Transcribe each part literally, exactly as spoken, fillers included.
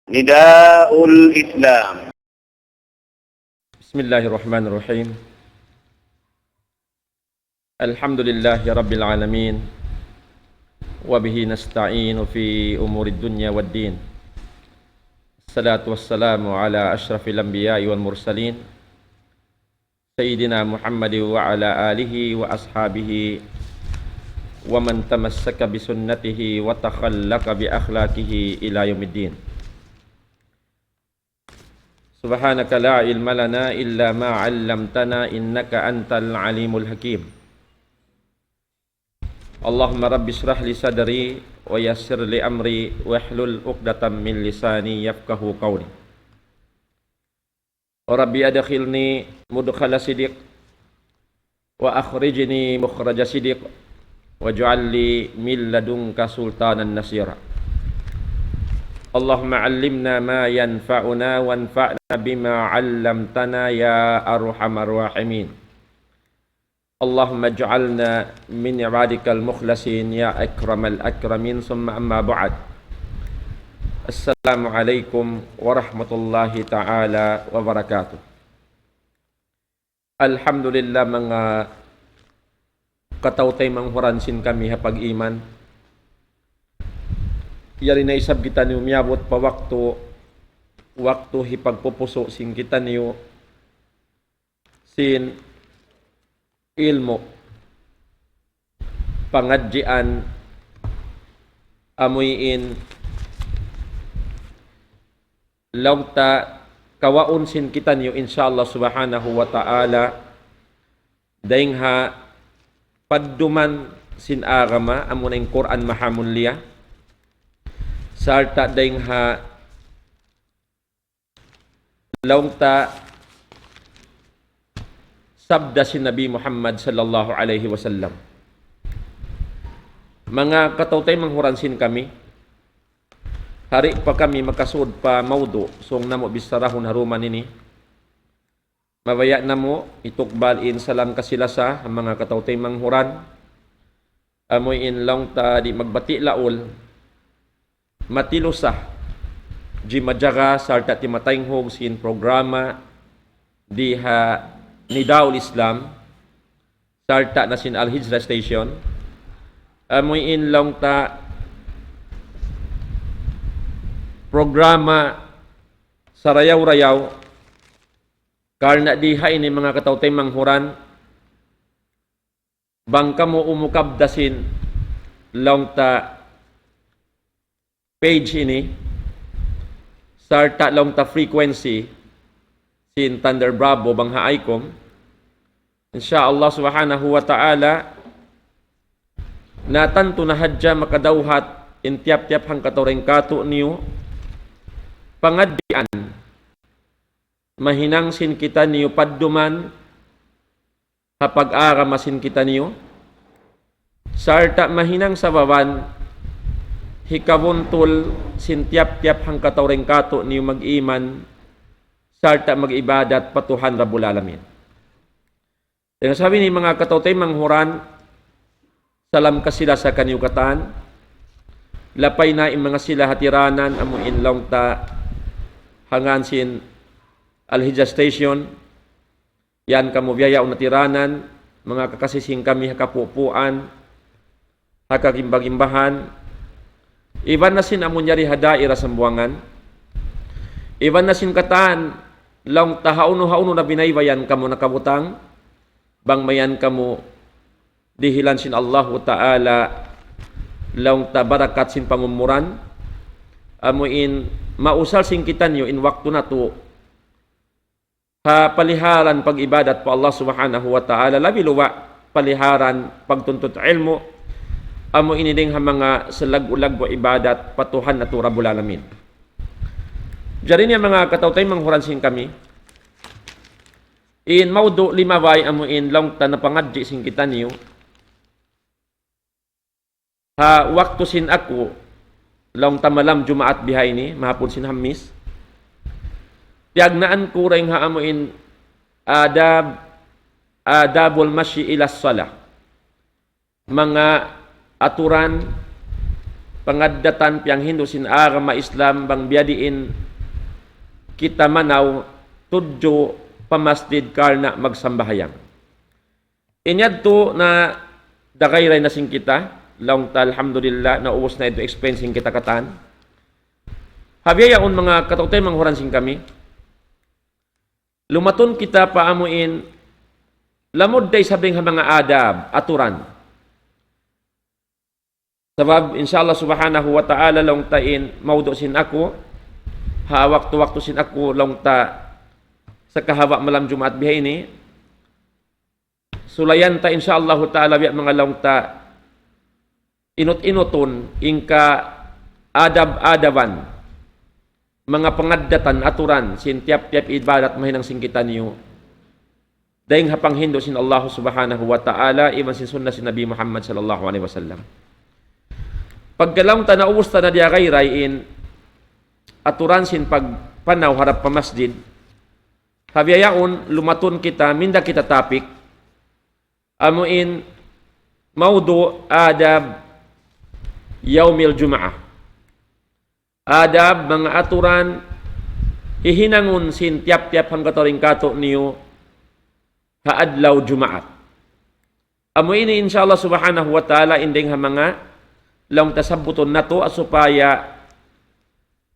نداء الإسلام. بسم الله الرحمن الرحيم. الحمد لله رب العالمين. وبه نستعين في أمور الدنيا والدين. الصلاة والسلام على أشرف الأنبياء والمرسلين. سيدنا محمد وعلى آله وأصحابه ومن تمسك بسنته وتخلق بأخلاقه إلى يوم الدين. سبحانك لا علم لنا إلا ما علمتنا إنك أنت العليم الحكيم. اللهم رب اشرح لي صدري ويسر لي أمري واحلل عقدة من لساني يفقهوا قولي. رب أدخلني مدخل صدق وأخرجني مخرج صدق واجعل لي من لدنك سلطانا نصيرا. اللهم علمنا ما ينفعنا وانفعنا بما علمتنا يا أرحم الراحمين. اللهم اجعلنا من عبادك المخلصين يا أكرم الأكرمين، ثم أما بعد. السلام عليكم ورحمة الله تعالى وبركاته. Alhamdulillah, manga kataw-taymanghuran sin kami ha pag-iman. Yari na isab kitaniyu miyabut pa waktu, waktu hipagpupusu' sin kitaniyu sin ilmu' pangadjian, amuin laung ta kawaun sin kitaniyu, insya Allah subhanahu wa ta'ala, dayn ha padduman sin agama, amuna in Qur'an mahamulliya, sarta' dayn ha laung ta sabda sin Nabi Muhammad sallallahu alayhi wasallam. Manga kataw-taymanghuran sin kami, hari pa kami makasud pa mawdu', sung namu' bissarahun ha dum ini. Mabaya' namu' itukbal in salam kasi-lasa ha manga kataw-taymanghuran. Amuin laung ta di' magbati' laul, matilusa jimajaga sarta' timataynghug sin programa di ha Nidaul Islam, sarta' na sin Al Hijra Station. Amuin laung ta programa sarayaw-rayaw, karna' di ha ini manga kataw-taymanghuran, bang kamu umukab da sin laung ta page ini, sarta' laung ta frequency sin Thunder Bravo bang ha ICOM, insya Allah subhanahu wa ta'ala, na tantu na hadja makadawhat in tiyap-tiyap hangkatau dayn kātu'niyu pangadjian mahinang sin kitaniyu padduman ha pag-agama sin kitaniyu, sarta' mahinang sababan hikabuntul sin tiyap-tiyap hangkatau dayn kātu'niyu mag-iman, sarta' mag-ibadat pa Tuhan Rabbul Alamin. Dayn ha sabab ini manga kataw-taymanghuran, salam kasi-lasa kaniyu katan, lapay na in manga sila hatiranan, amuin laung ta ha ngān sin Al Hijra Station, yan kamu biya' yaun hatiranan, manga kakasi sin kami ha kapupuan, ha kagimba-gimbahan, iban na sin amun yari ha daira Sambuwangan, iban na sin katan, laung ta hawnu-hawnu na binaybayan kamu nakabutang, bang mayan kamu dihilan sin Allahu Ta'ala, laung ta barakat sin pangumuran, amuin mausal sin kitaniyu in waktu natu', ha paliharan pag-ibadat pa Allah Subhanahu wa Ta'ala, labi luba' paliharan pagtuntut ilmu', amu ini dayn ha manga salaggu'-laggu' ibadat pa Tuhan natu' Rabbul Alamin. Jari ini manga kataw-taymanghuran sin kami, in mawdu' limabay amu in laung ta napangadji' sin kitaniyu, ha waktu sin aku, laung ta malam Jumaat bihaini, mahapun sin Hamis, tiyagnaan ku dayn ha amu in adab, adabul mashi ila salah. Manga aturan pangaddatan piyanghindu' sin agama Islam bang biyadiin kita manaw tudju pa masjid karna' magsambahayang. Ini yadtu na dagayray na sin kita, laung ta alhamdulillah, naubus na yadtu explain sin kita katan. Ha biya' yaun manga kataw-taymanghuran sin kami. Lumatun kita pa amuin, lamud da isab dayn ha manga adab, aturan. Sabab, insya Allah subhanahu wa ta'ala, laung ta in mawdu' sin aku, ha waktu-waktu sin aku, laung ta sa kahaba' malam Jumaat biha ini, sulayan ta, insya Allah ta'ala, biya' manga laung ta, inut-inutun, in kaadab-adaban, manga pangaddatan, aturan, sin tiyap-tiyap ibadat mahinang sin kitaniyu. Dayn ha panghindu' sin Allah subhanahu wa ta'ala, iban sin sunnah sin Nabi Muhammad sallallahu alayhi wasallam. Pagka laung ta naubus ta na diyagayray in aturan sin pagpanaw harap pa masjid, ha biya' yaun lumatun kita, minda kita topic, amuin mawdu' adab yawmil Jum'ah. Adab, manga aturan, hihinangun sin tiyap-tiyap hangkatau dayn kātu'niyu ha adlaw Jumaat. Amu ini, insya Allah subhanahu wa ta'ala, in dayn ha manga laung ta sabbutun natu', supaya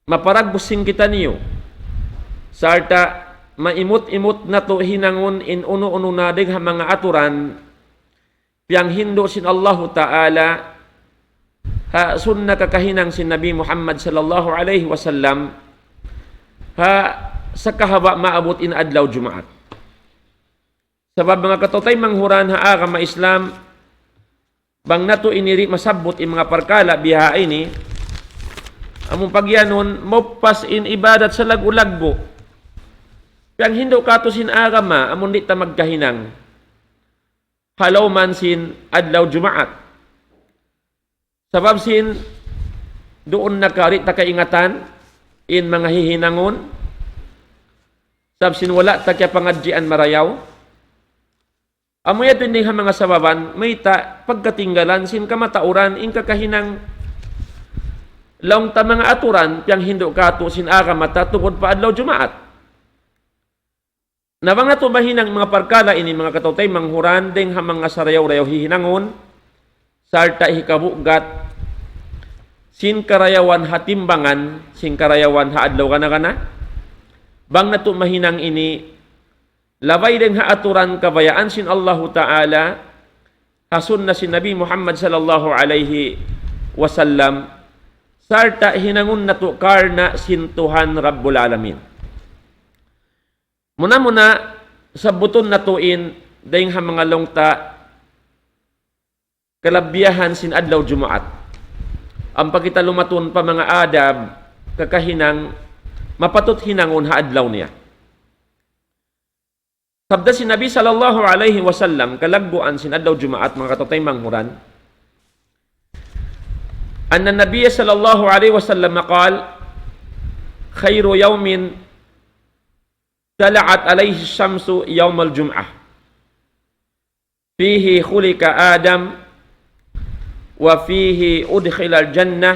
maparagbus sin kitaniyu. Sarta' maimut-imut natu' hinangun in unu-unu na dayn ha manga aturan piyanghindu' sin Allahu Ta'ala, ha sunnah kakahinang sin Nabi Muhammad sallallahu alayhi wasallam, ha sa kahaba' maabut in adlaw Jumaat. Sabab manga kataw-taymanghuran ha agama Islam, bang natu' ini di' masabbut in manga parkala' biha ini, amun pagiyanun, maupas in ibadat sa laggu'-laggu'. Piyanghindu' kātu' sin agama, amun di' ta magkahinang ha lawm sin adlaw Jumaat. Sabab sin duun na ka di' ta kaingatan in manga hihinangun. Sabab sin wala' ta kiyapangadjian marayaw. Amu yadtu in dayn ha manga sababan, mayta' pagkatinggalan sin kamatauran in kakahinang laung ta manga aturan piyanghindu' kātu' sin agama ta tungud pa adlaw Jumaat. Na bang natu' mahinang manga parkala' ini, manga kataw-taymanghuran, dayn ha manga sarayaw-rayaw hihinangun, sarta' hikabugat sin karayawan ha timbangan, sin karayawan ha adlaw gana-gana. Bang natu' mahinang ini, labay dayn ha aturan kabayaan sin Allahu Ta'ala, ha sunnah sin Nabi Muhammad sallallahu alayhi wasallam, sarta' hinangun natu' karna' sin Tuhan Rabbul Alamin. Muna-muna, sabbutun natu' in dayn ha manga laung ta kalabihan sin adlaw Jumaat. Ampa kita lumatun pa manga adab, kakahinang, mapatut hinangun ha adlaw niya. Sabda sin Nabi sallallahu alayhi wasallam, kalagguan sin adlaw Jumaat, manga kataw-taymanghuran, أن النبي صلى الله عليه وسلم قال: خير يوم طلعت عليه الشمس يوم الجمعة، فيه خلق آدم، وفيه أدخل الجنة،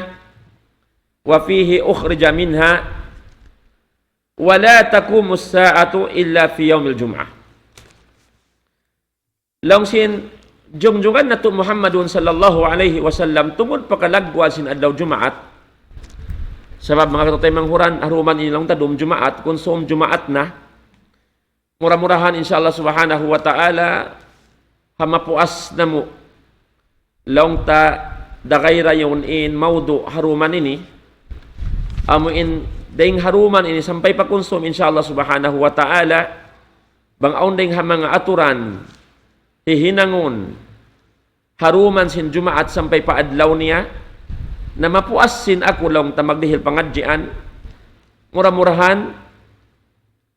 وفيه أخرج منها، ولا تقوم الساعة إلا في يوم الجمعة. Laung sin jungjungan natu' Muhammadun sallallahu alayhi wasallam, tungud pa kalagguan sin adlaw Jumaat. Sabab manga kataw-taymanghuran, ha duman ini laung ta dum Jumaat, kunsum Jumaat na. Mura-murahan, insya Allah subhanahu wa ta'ala, ha mapuas namu' laung ta dagayra yaun in mawdu' ha duman ini. Amu in dayn ha duman ini sampay pa kunsum, insya Allah subhanahu wa ta'ala, bang awn dayn ha manga aturan hihinangun ha duman sin Jumaat sampay pa adlaw niya, na mapuas sin aku laung ta magdihil pangadjian, mura-murahan,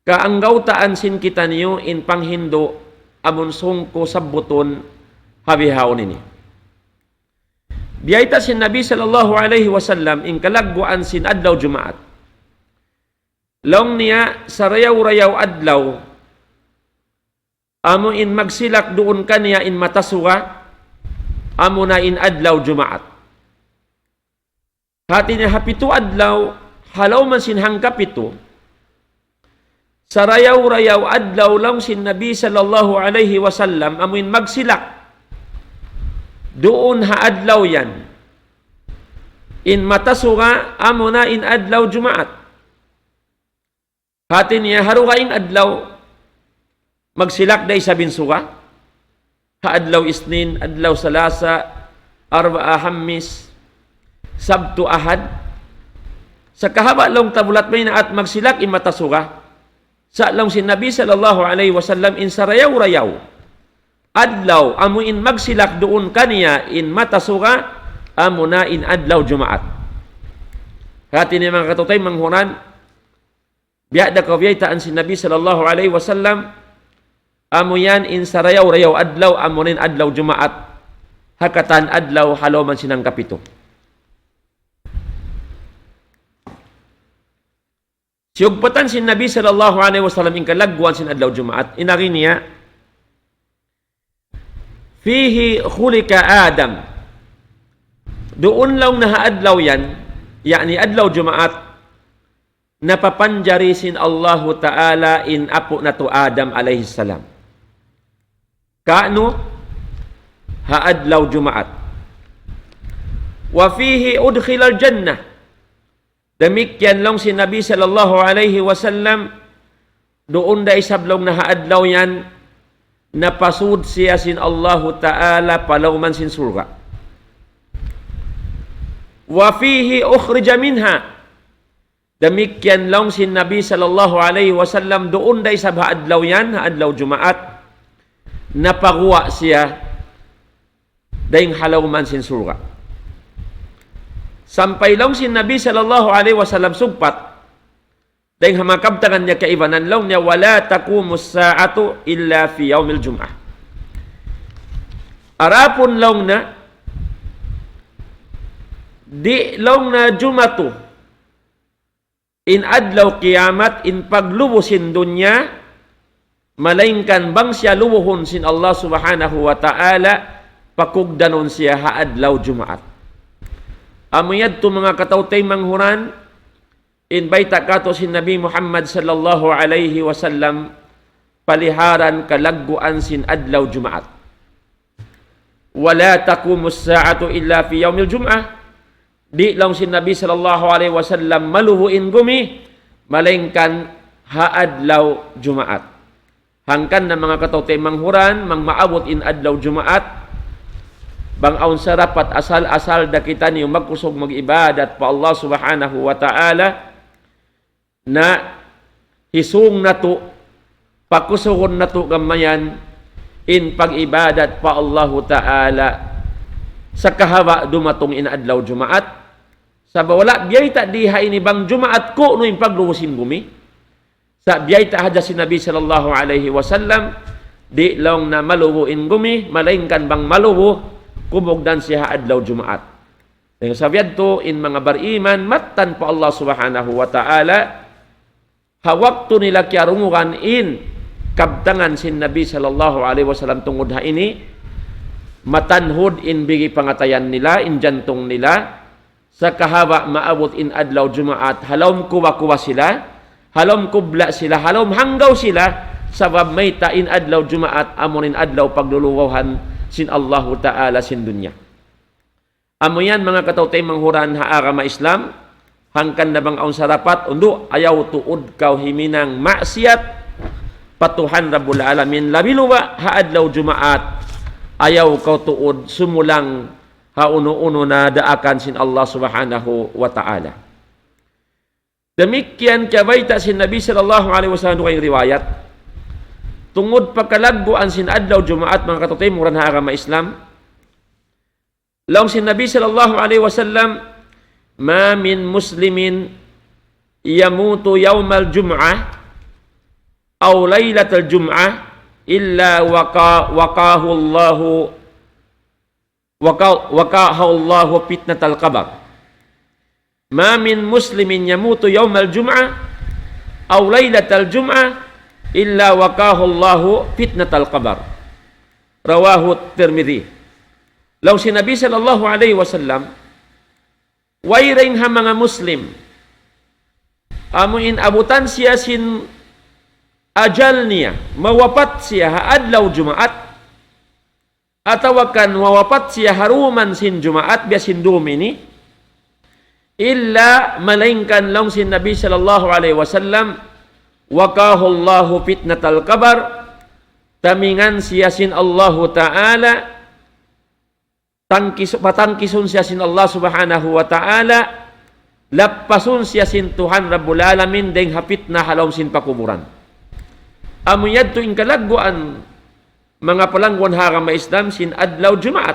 kaanggawtaan sin kitaniyu in panghindu' amun sūng ku sabbutun ha bihaun ini. Biyayta' sin Nabi sallallahu alayhi wasallam in kalagguan sin adlaw Jumaat. Laung niya, sarayaw-rayaw adlaw, amu in magsilak duun kaniya in mata suga, amuna in adlaw Jumaat. Hati niya ha pitu adlaw, ha lawm sin hangkapitu, sarayaw-rayaw adlaw laung sin Nabi sallallahu alayhi wasallam, amuin magsilak. Duun ha adlaw yan. In mata suga, amuna in adlaw Jumaat. Hati niya, ha dugaing adlaw, magsilak da isab in suga. Ha adlaw Isnin, adlaw Salasa, Arbaa, Hammis, Sabtu, Ahad. Sa' kahaba' laung ta bulat maynaat magsilak in mata suga. Sa' laung sin Nabi sallallahu alayhi wasallam in sarayaw-rayaw adlaw, amu in magsilak duun kaniya in mata suga, amuna in adlaw Jumaat. Hati niya manga kataw-taymanghuran, biya' da kawiyaytaan sin Nabi sallallahu alayhi wasallam, amu yan in sarayaw-rayaw adlaw, amu in adlaw Jumaat, ha katan adlaw ha lawm sin hangkapitu. Siyugpatan sin Nabi sallallahu alayhi wasallam in kalagguan sin adlaw Jumaat, in agi niya, فيه خلق آدم. Duun laung niya ha adlaw yan, ya'ni adlaw Jumaat, napapanjari sin Allahu Ta'ala in apu' natu' Adam alayhi salam. Kaunu ha adlaw Jumaat. وفيه أدخل الجنة. Damikkiyan laung sin Nabi sallallahu alayhi wasallam, duun da isab laung niya ha adlaw yan, napasud siya sin Allahu Ta'ala pa lawm sin surga'. وفيه أخرج منها. Damikkiyan laung sin Nabi sallallahu alayhi wasallam, duun da isab ha adlaw yan, ha adlaw Jumaat, napaguwa' siya dayn ha lawm sin surga'. Sampay laung sin Nabi sallallahu alayhi wasallam sugpat, dayn ha manga kabtangan niya kaibanan laung niya, ولا تقوم الساعة إلا في يوم الجمعة. Adapun laung niya, di' laung niya jumatu in adlaw kiyamat, in paglubu sin dunya, malaingkan bang siya lubuhun sin Allah Subhanahu wa Ta'ala, pakugdanun siya ha adlaw Jumaat. Amu yadtu manga kataw-taymanghuran, in bayta' katu' sin Nabi Muhammad sallallahu alayhi wasallam, paliharan kalagguan sin adlaw Jumaat. ولا تقوم الساعة إلا في يوم الجمعة. Di' laung sin Nabi sallallahu alayhi wasallam malubu in gumi, malaingkan ha adlaw Jumaat. Hangkan na manga kataw-taymanghuran, bang maabut in adlaw Jumaat, bang awn sarapat asal-asal da kitaniyu magkusug mag-ibadat pa Allah Subhanahu wa Ta'ala, na hisung natu', pakusugun natu' gamayan in pag-ibadat pa Allahu Ta'ala, sa' kahaba' dumatung in adlaw Jumaat. Sabab wala' biyayta' di ha ini bang Jumaat kunu' in paglubu sin gumi. Sa' biyayta' hadja sin Nabi sallallahu alayhi wasallam, di' laung niya malubu in gumi, malaingkan bang malubu, kumugdan siya ha adlaw Jumaat. Dayn ha sabab yadtu in manga bariman, mattan pa Allah Subhanahu wa Ta'ala, ha waktu nila kiyarungugan in kabtangan sin Nabi sallallahu alayhi wasallam tungud ha ini, matanhud in bigi pangatayan nila, in jantung nila, sa' kahaba' maabut in adlaw Jumaat, ha lawm kuwa-kuwa sila, ha lawm kubla' sila, ha lawm hanggaw sila, sabab mayta' in adlaw Jumaat, amu in adlaw pagluluwawhan sin Allahu Ta'ala sin dunya. Amu yan manga kataw-taymanghuran ha agama Islam, hangkan na bang awn sarapat, undu', ayaw tuud kaw himinang maksiyat pa Tuhan Rabbul Alamin, labi-labi ha adlaw Jumaat, ayaw kaw tuud sumulang ha unu-unu na daakan sin Allah Subhanahu wa Ta'ala. Damikkiyan kiyabayta' sin Nabi sallallahu alayhi wasallam dugaing riwayat. Tungud pa kalagguan sin adlaw Jumaat, manga kataw-taymanghuran ha agama Islam. Laung sin Nabi sallallahu alayhi wasallam, ما من مسلم يموت يوم الجمعة أو ليلة الجمعة إلا وقا-، وقاه الله وقا-، وقاه الله فتنة القبر. ما من مسلم يموت يوم الجمعة أو ليلة الجمعة إلا وقاه الله فتنة القبر. رواه الترمذي. Laung sin Nabi sallallahu alayhi wasallam, Way dayn ha manga Muslim, amu in abutan siya sin ajal niya, mawapat siya ha adlaw Jumaat, atawa kan mawapat siya ha dum sin Jumaat, biya' sin dum ini, illa malaingkan laung sin Nabi sallallahu alayhi wasallam, وقاه الله فتنة القبر, tamingan siya sin Allahu Ta'ala, tangkis-, patangkisun siya sin Allah Subhanahu wa Ta'ala, lappasun siya sin Tuhan Rabbul Alamin dayn ha pitna ha lawm sin pakuburan. Amu yadtu in kalagguan manga palangguan ha agama Islam sin adlaw Jumaat.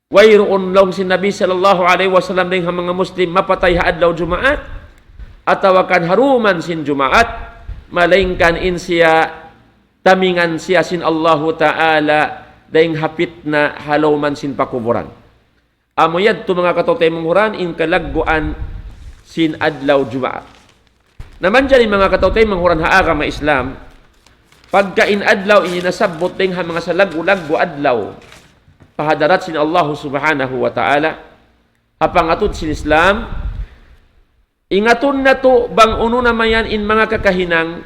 Wayruun laung sin Nabi sallallahu alayhi wasallam dayn ha manga Muslim mapatay ha adlaw Jumaat, atawa kan ha dum sin Jumaat, malaingkan in siya tamingan siya sin Allahu Ta'ala dayn ha pitna ha lawm sin pakuburan. Amu yadtu manga kataymanghuran in kalagguan sin adlaw Jumaat. Na manjari manga kataymanghuran ha agama Islam, pagka in adlaw ini nasabbut dayn ha manga salaggu'-laggu' adlaw, pa hadarat sin Allah Subhanahu wa Ta'ala, ha pangatud sin Islam, ingatun natu' bang unu na mayan in manga kakahinang,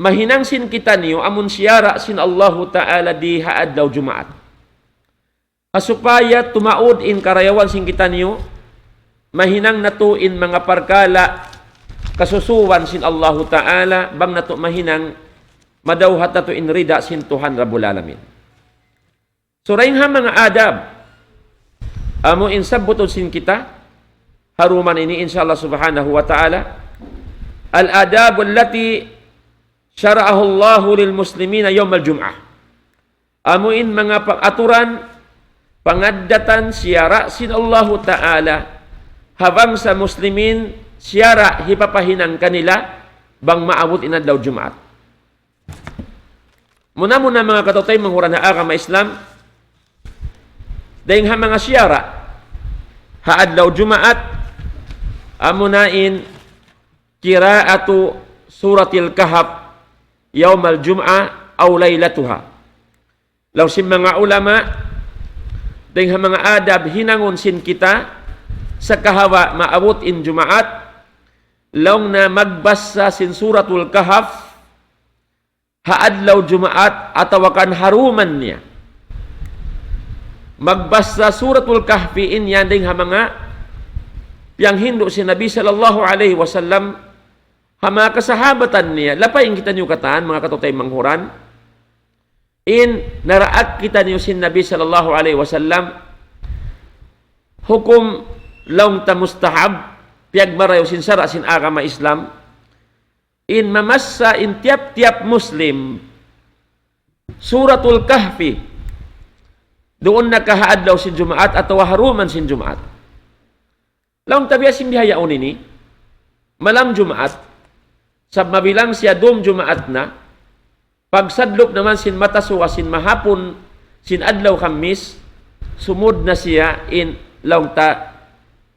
mahinang sin kitaniyu amun siyara' sin Allahu Ta'ala di ha adlaw Jumaat. Ha supaya tumaud in karayawan sin kitaniyu, mahinang natu' in manga parkala' kasusuwan sin Allahu Ta'ala, bang natu' mahinang madawhat natu' in rida sin Tuhan Rabbul Alamin. So, dayn ha manga adab, amu in sabbutun sin kita, ha dum ini, insya Allah Subhanahu wa Ta'ala, الآداب التي شرعها الله للمسلمين يوم الجمعة. Amu in manga pangaturan, pangaddatan, siyara' sin Allahu Ta'ala, ha bangsa Muslimin, siyara' hipapahinang kanila, bang maabut in adlaw Jumaat. Muna-muna manga kataymanghuran ha agama Islam, dayn ha manga siyara' ha adlaw Jumaat, amuna in قراءة سورة الكهف يوم الجمعة أو ليلتها. Laung sin manga ulama, dayn ha manga adab hinangun sin kita, sakahawa maabut in Jumaat, laung na magbasa sin Suratul Kahf, ha adlaw Jumaat atawa kan ha dum niya. Magbasa Suratul Kahfi in yan dayn ha manga piyanghindu' sin Nabi sallallahu alayhi wasallam ha manga kasahabatan niya. Lapay in kitaniyu katan, manga kataymanghuran. In naraak kitaniyu sin Nabi sallallahu alayhi wasallam, hukum laung ta mustahab, piyagmarayaw sin sara' sin agama Islam, in mamassa in tiyap-tiyap Muslim Suratul Kahfi, duun na ka ha adlaw sin Jumaat atawa ha dum sin Jumaat. Laung ta biya' sin bihaun ini, malam Jumaat, sab mabilang siya dum Jumaat na, pagsadlup naman sin mata suga sin mahapun sin adlaw Khamis, sumud na siya in laung ta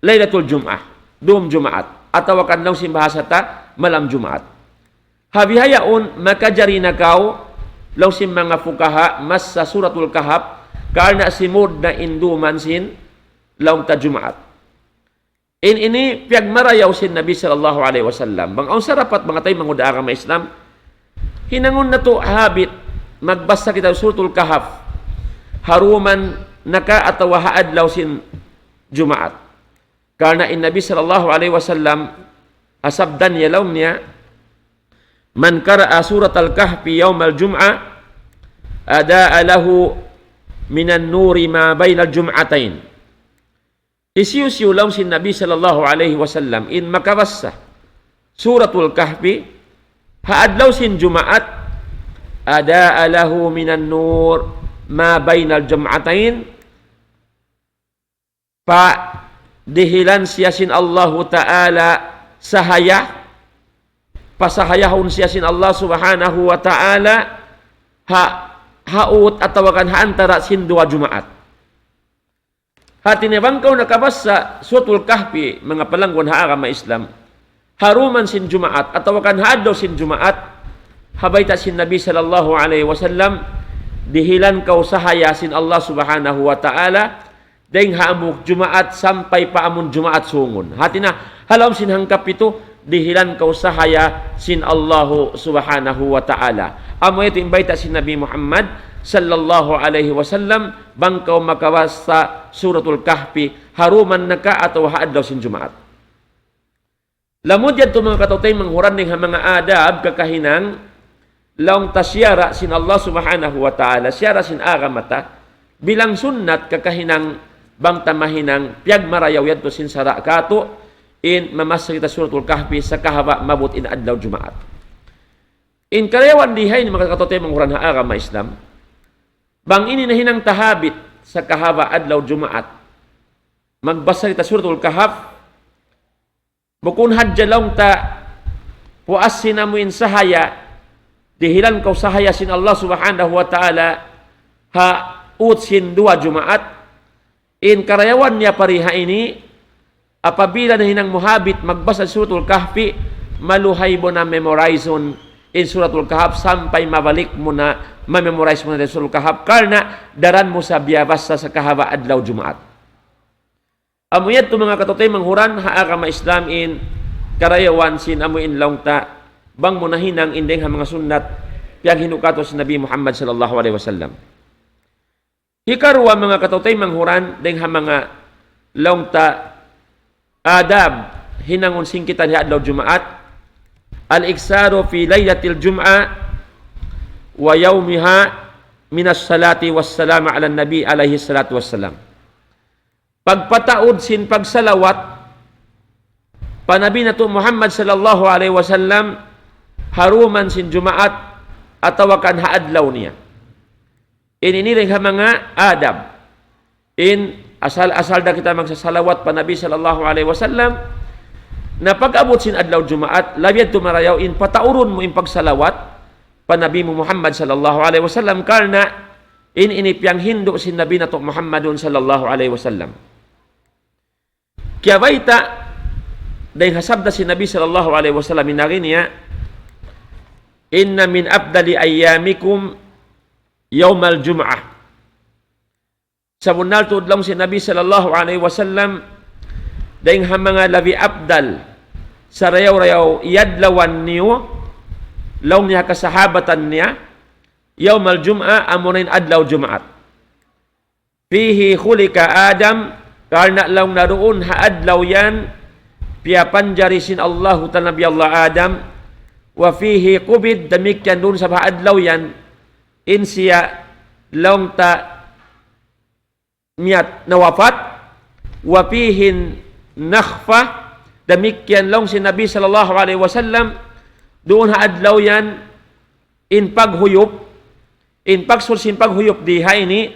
Laylatul Jum'ah, dum Jumaat, atawa kan laung sin bahasa ta, malam Jumaat. Ha bihaun, makajari na kaw, laung sin manga fuqaha, massa Suratul Kahf, karna' simud na in dum sin laung ta Jumaat. In ini piyagmarayaw sin Nabi sallallahu alayhi wasallam. Bang awn sarapat manga taymanghud ha agama Islam, hinangun natu' habit, magbasa kita Suratul Kahf, ha dum na ka atawa ha adlaw sin Jumaat. Karna' in Nabi sallallahu alayhi wasallam, ha sabda niya laung niya, من قرأ سورة الكهف يوم الجمعة أضاء له من النور ما بين الجمعتين. Hisiyu-siyu laung sin Nabi sallallahu alayhi wasallam in makabasa Suratul Kahfi, ha adlaw sin Jumaat, أضاء له من النور ما بين الجمعتين, padihilan siya sin Allahu Ta'ala sahaya, pasahayahun siya sin Allah Subhanahu wa Ta'ala, ha, ha ut atawa kan ha antara sin duwa Jumaat. Hati niya bang kaw nakabasa Suratul Kahfi, manga palangguan ha agama Islam, ha dum sin Jumaat, atawa kan ha adlaw sin Jumaat, ha bayta' sin Nabi sallallahu alayhi wasallam, dihilan kaw sahaya sin Allah Subhanahu wa Ta'ala, dayng ha hambuuk Jumaat sampay pa amun Jumaat sungun. Hati niya, ha lawm sin hangkapitu, dihilan kaw sahaya sin Allahu Subhanahu wa Ta'ala. Amu yadtu in bayta' sin Nabi Muhammad sallallahu alayhi wasallam, bang kaw makabasa Suratul Kahfi, ha dum na ka atawa ha adlaw sin Jumaat. Lamud yadtu manga kataymanghuran dayng ha manga adab kakahinang, laung ta siyara' sin Allah Subhanahu wa Ta'ala, siyara' sin agama ta, bilang sunnat kakahinang bang ta mahinang, piyagmarayaw yadtu sin sara' katu', in mamasa kita Suratul Kahfi sakahaba' maabut in adlaw Jumaat. In karayawan di ha ini manga kataymanghuran ha agama Islam, bang ini nahinang ta habit sakahaba' adlaw Jumaat, magbasa kita Suratul Kahf, bukun hadja laung ta puas sin amu in sahaya, dihilan kaw sahaya sin Allah Subhanahu wa Ta'ala, ha ut sin duwa Jumaat, in karayawan niya pa di ha ini, apabila nahinang mu habit magbasa Suratul Kahfi, maluhay mu na memorize-un in Suratul Kahf sampay mabalik mu na, ma-memorize mu na in Suratul Kahf, karna' daran mu sa biyabasa sakahaba' adlaw Jumaat. Amu yadtu manga kataymanghuran ha agama Islam in karayawan sin amu in laung ta, bang mu nahinang in dayng ha manga sunnat, piyaghindu' katu' sin Nabi Muhammad sallallahu alayhi wasallam. Hikaruwa manga kataymanghuran, dayng ha manga laung ta adab hinangun sin kita ha adlaw Jumaat, الإكثار في ليلة الجمعة ويومها من الصلاة والسلام على النبي عليه الصلاة والسلام. Pagpataud sin pagsalawat pa Nabi natu' Muhammad sallallahu alayhi wasallam ha dum sin Jumaat atawa kan ha adlaw niya. Ini in dayng ha manga adab. In asal-asal da kita magsasalawat pa Nabi sallallahu alayhi wasallam, na pag-abut sin adlaw Jumaat, labi yadtu marayaw in pataurun mu in pagsalawat pa Nabi mu Muhammad sallallahu alayhi wasallam, karna' in ini piyaghindu' sin Nabi natu' Muhammadun sallallahu alayhi wasallam. Kiyabayta' dayng ha sabda sin Nabi sallallahu alayhi wasallam in agi niya, إن من أفضل أيامكم يوم الجمعة. Sabunnal tuud laung sin Nabi sallallahu alayhi wasallam, dayng ha manga labi afdal sarayaw-rayaw adlaw niyu, laung niya ha kasahabatan niya, يوم الجمعة, amuna in adlaw Jumaat. فيه خلق آدم, karna' laung niya duun ha adlaw yan, piyapanjari sin Allahu Ta'ala Nabi Allah Adam, وفيه قبض, damikkiyan duun sa ha adlaw yan, in siya laung ta miyat, nawapat, وفيه نفخ, damikkiyan laung sin Nabi sallallahu alayhi wasallam, duun ha adlaw yan, in paghuyup, in pagsud sin paghuyup di ha ini,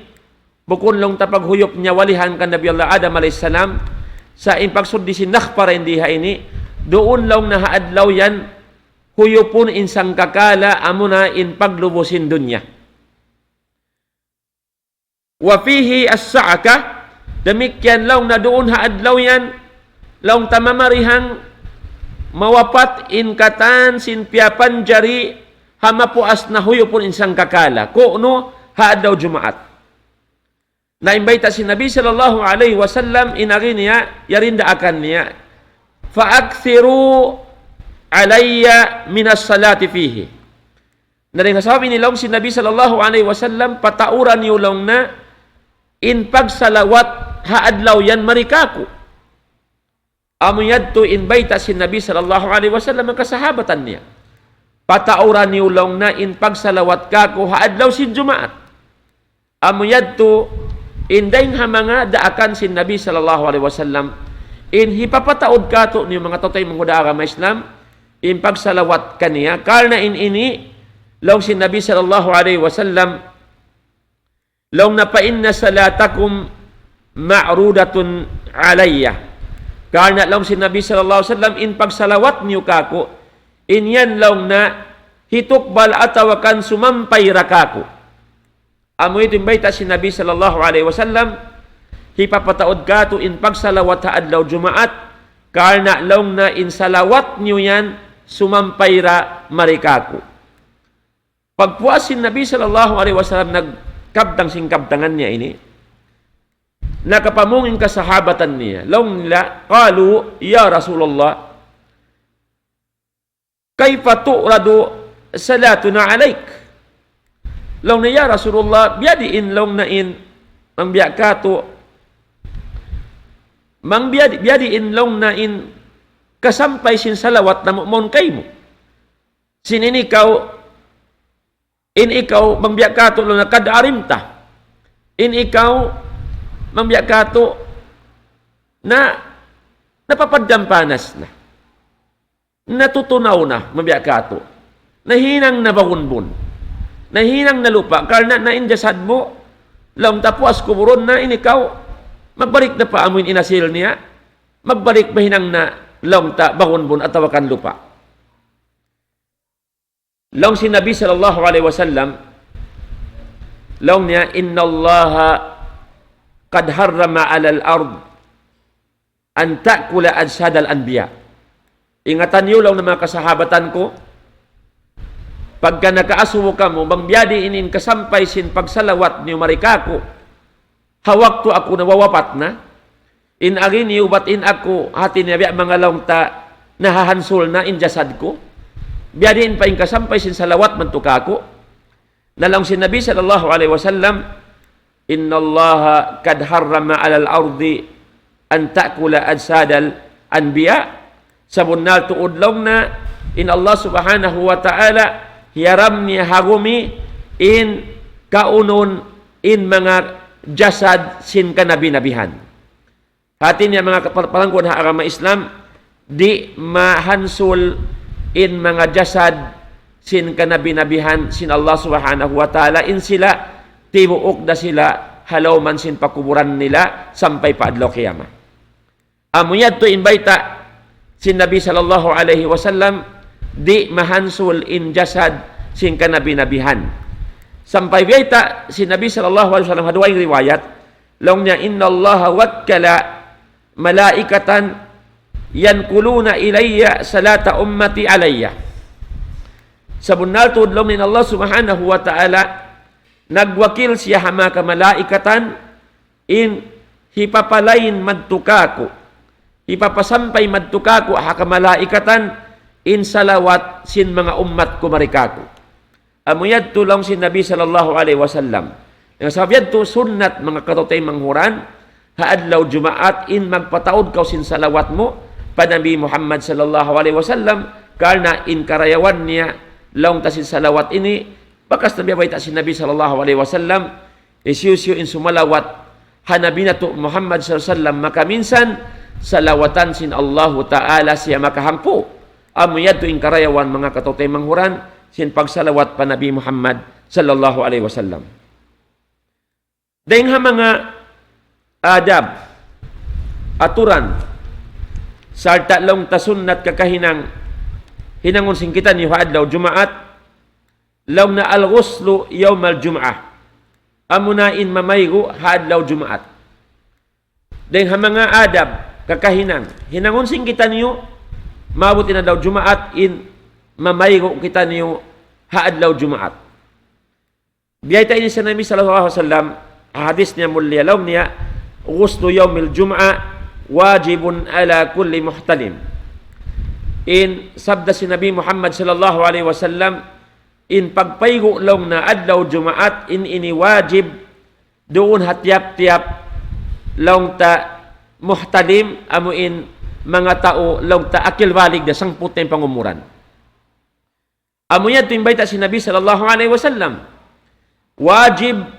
bukun laung ta paghuyup niya walihan kan Nabi Allah Adam alayhi salam, sa' in pagsud di sin nakhpa dayn di ha ini, duun laung niya ha adlaw yan, huyupun in sangkakala, amuna in paglubu sin dunya. وفيه الصعقة, damikkiyan laung niya duun ha adlaw yan, laung ta mamarihang mawapat in katan sin piyapanjari ha mapuas na huyupun in sangkakala. Ku'nu ha adlaw Jumaat. Na in bayta' sin Nabi sallallahu alayhi wasallam in agi niya, yari in daakan niya. فأكثروا علي من الصلاة فيه. Na dayng ha sabab ini laung sin Nabi sallallahu alayhi wasallam, pataura niyu laung niya in pagsalawat ha adlaw yan mari kāku'. Amu yadtu in bayta' sin Nabi sallallahu alayhi wasallam ha kasahabatan niya. Pataura niyu laung niya in pagsalawat kāku' ha adlaw sin Jumaat. Amu yadtu in dayng ha manga daakan sin Nabi sallallahu alayhi wasallam, in hipapataud kātu'niyu manga tau-tau manghuda agama Islam, in pagsalawat kaniya, karna' in ini, laung sin Nabi sallallahu alayhi wasallam, laung niya, فإن صلاتكم معروضة علي. Karna' laung sin Nabi sallallahu alayhi wasallam, in pagsalawat niyu kāku', in yan laung niya hitukbal atawa kan sumampay ra kāku'. Amu yadtu in bayta' sin Nabi sallallahu alayhi wasallam, hipapataud kātu' in pagsalawat ha adlaw Jumaat, karna' laung niya in salawat niyu yan sumampay ra mari kāku'. Pagpuas sin Nabi sallallahu alayhi wasallam nagkabtang sin kabtangan niya ini, nakapamung in kasahabatan niya. Laung nila, قالوا يا رسول الله كيف تعرض صلاتنا عليك؟ Laung niya, "Ya Rasulullah, biyadiin laung na in, bang biya' katu', bang biyadi-, biyadiin laung na in kasampay sin salawat namu' mawn kaymu. Sin in ikaw, in ikaw, bang biya' katu' laung na قد عرمت. In ikaw, bang biya' katu', na, napapaddam panas na. Natutunaw na, bang biya' katu'. Nahinang na bagunbun. Nahinang na lupa'. Karna' na in jasad mu, laung ta puas kuburun na in ikaw, magbalik na pa amu in inasil niya, magbalik mahinang na laung ta bagunbun atawa kan lupa'." Laung sin Nabi sallallahu alayhi wasallam, laung niya, إن الله قد حرم على الأرض أن تأكل أجساد الأنبياء. Ingatan niyu laung na manga kasahabatan ku, pagka nakaasubu kamu, bang biyadiin in kasampay sin pagsalawat niyu mari kāku', ha waktu aku nawawapat na, in agi niyu bat in aku, hati niya biya' manga laung ta nahahansul na in jasad ku, biyadiin pa in kasampay sin salawat madtu kāku'. Na laung sin Nabi sallallahu alayhi wasallam, إن الله قد حرم على الأرض أن تأكل أجساد الأنبياء. Sabunnal tuud laung na in Allah Subhanahu wa Ta'ala hiyaram niya ha gumi in kaunun in manga jasad sin kanabi-nabihan. Hati niya manga kapal-, palangguan ha agama Islam, di' mahansul in manga jasad sin kanabi-nabihan sin Allah Subhanahu wa Ta'ala, in sila tibuuk da sila ha lawm sin pakuburan nila sampay pa adlaw kiyamat. Amu yadtu in bayta' sin Nabi sallallahu alayhi wasallam, di' mahansul in jasad sin kanabi-nabihan. Sampay bayta' sin Nabi sallallahu alayhi wasallam ha duwa riwayat, laung niya, إن الله وكل ملائكة ينقلون إلي صلاة أمتي علي. Sabunnal tuud laung in Allah Subhanahu wa Ta'ala, nagwakil siya ha manga kamalaikatan, in hipapalain madtu kāku', hipapasampay madtu kāku' ha kamalaikatan, in salawat sin manga ummat ku mari kāku'. Amu yadtu laung sin Nabi sallallahu alayhi wasallam. Hangkan sabab yadtu sunnat manga kataymanghuran, ha adlaw Jumaat in magpataud kaw sin salawat mu pa Nabi Muhammad sallallahu alayhi wasallam, karna' in karayawan niya laung ta sin salawat ini, bakas na biya' bayta' sin Nabi sallallahu alayhi wasallam, hisiyu-siyu in sumalawat ha Nabi natu' Muhammad sallallahu alayhi wasallam makaminsan, salawatan sin Allahu Ta'ala siya makahangpu'. Amu yadtu in karayawan manga kataymanghuran sin pagsalawat pa Nabi Muhammad sallallahu alayhi wasallam. Dayng ha manga adab, aturan, sarta' laung ta sunnat kakahinang, hinangun sin kitaniyu ha adlaw Jumaat, laung na الغسل يوم الجمعة. Amuna in mamaygu' ha adlaw Jumaat. Dayng ha manga adab, kakahinang, hinangun sin kitaniyu, maabut in adlaw Jumaat in mamaygu' kitaniyu ha adlaw Jumaat. Biyayta' ini sin Nabi sallallahu alayhi wasallam, ha hadis niya mulia laung niya, غسل يوم الجمعة واجب على كل محتلم. In sabda sin Nabi Muhammad sallallahu alayhi wasallam, in pagpaygu' laung na adlaw Jumaat in ini wajib duun ha tiyap-tiyap laung ta muhtalim, amu in manga tau laung ta akil balig da, sangput na in pangumuran. Amu yadtu in bayta' sin Nabi sallallahu alayhi wasallam. Wajib